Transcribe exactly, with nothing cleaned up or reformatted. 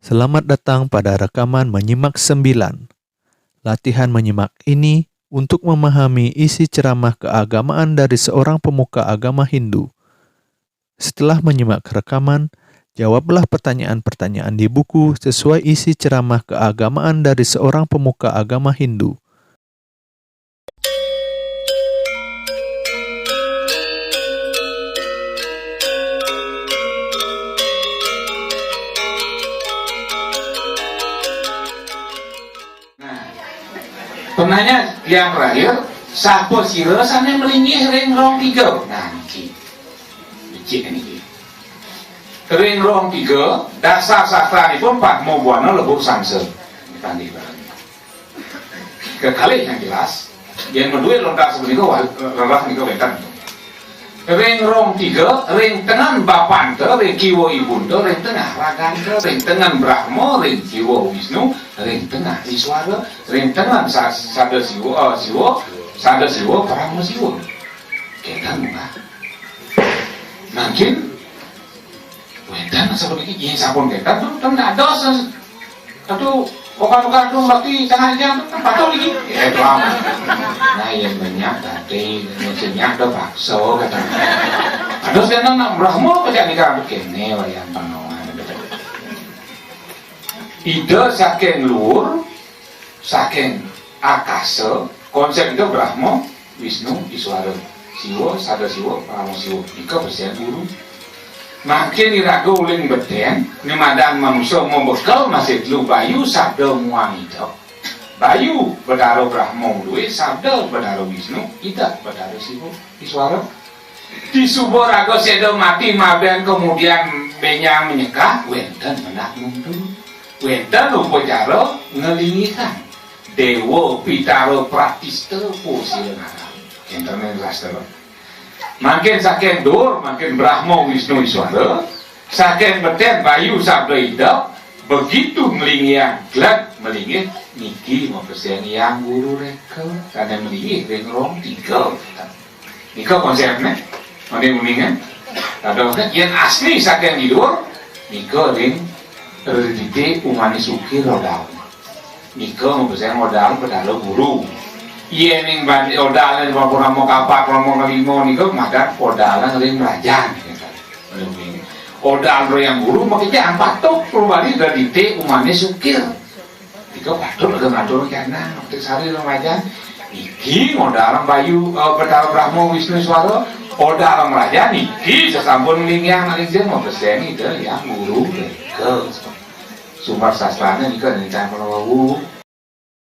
Selamat datang pada rekaman menyimak sembilan. Latihan menyimak ini untuk memahami isi ceramah keagamaan dari seorang pemuka agama Hindu. Setelah menyimak rekaman, jawablah pertanyaan-pertanyaan di buku sesuai isi ceramah keagamaan dari seorang pemuka agama Hindu. Nah, penanya yang terakhir, sapa sira sane melinggih ring rong tiga? Nah, niki. Becik niki. Ring rong tiga, dasar sastranipun Padma Buana Lebur Sangsa. Dipandih bareng. Kekalih yang jelas, yen meduwe lontar sepunika, wah, rerah nika wenten. Ring rong tiga, ring tengen bapanta, ring kiwa ibunta, ring tengah raganta, ring tengen Brahma, ring kiwa Wisnu, ring tengah Iswara, ring tengen sa-, sada Siwa, eh, Siwa, sada Siwa, Parama Siwa. Kenten, Mbah. Mangkin wenten sapuniki, yen sampun kenten, ten dados. Aduh, okan-okan tuh mati tengah jam, kan patuh iki. Eh, Bang. Nah, yen banyak tadi, yen banyak do paksa, kata. Aduh, saya nang Brahma, pecah nikah, kene, wayang penongan. Ida saking luhur, saking akasa, konsep Ida Brahma, Wisnu, Iswara, Siwa, Sada Siwa, Parama Siwa, nika presiden guru. Mangkin iraga uling beten, nimadan manusa mabekel masih telu bayu, sabda muang idep. Bayu, Betara Brahma duwe, sabda Betara Wisnu, idep Betara Siwa, Iswara. Disuba raga seda mati maben kemudian benjang menyekah, wenten mendak nuntu. Wenten upacara ngelingihan. Dewa Pitara Pratista pusila ngaran. Enten ing sastra. Mangkin saking dur, mangkin Brahma Wisnu Iswara, saking beten bayu sabda idep, begitu ngelingihan gled melinggih, niki mapesen yang guru reka, karena melinggih ring rong tiga. Nika konsepnya, mending mendingan. Ada yen asli saking tidur, nika ring redite umane sukir rodal. Nika mapesen modal pedalo guru. Yen ning bandi odal ning purnama kapat, purnama kelima nika madan odal ring rajan. Odal ring yang guru makanya ampat tok pribadi redite umane sukir. Nika patut ada ngatur kena, untuk sari raja. Iki modal bayu, eh, Betara Brahma Wisnu Swara, modal raja niki sesampun lingiang ring sing mapesen ida yang guru reka. Sumber sastrane nika ning Cang Panawu.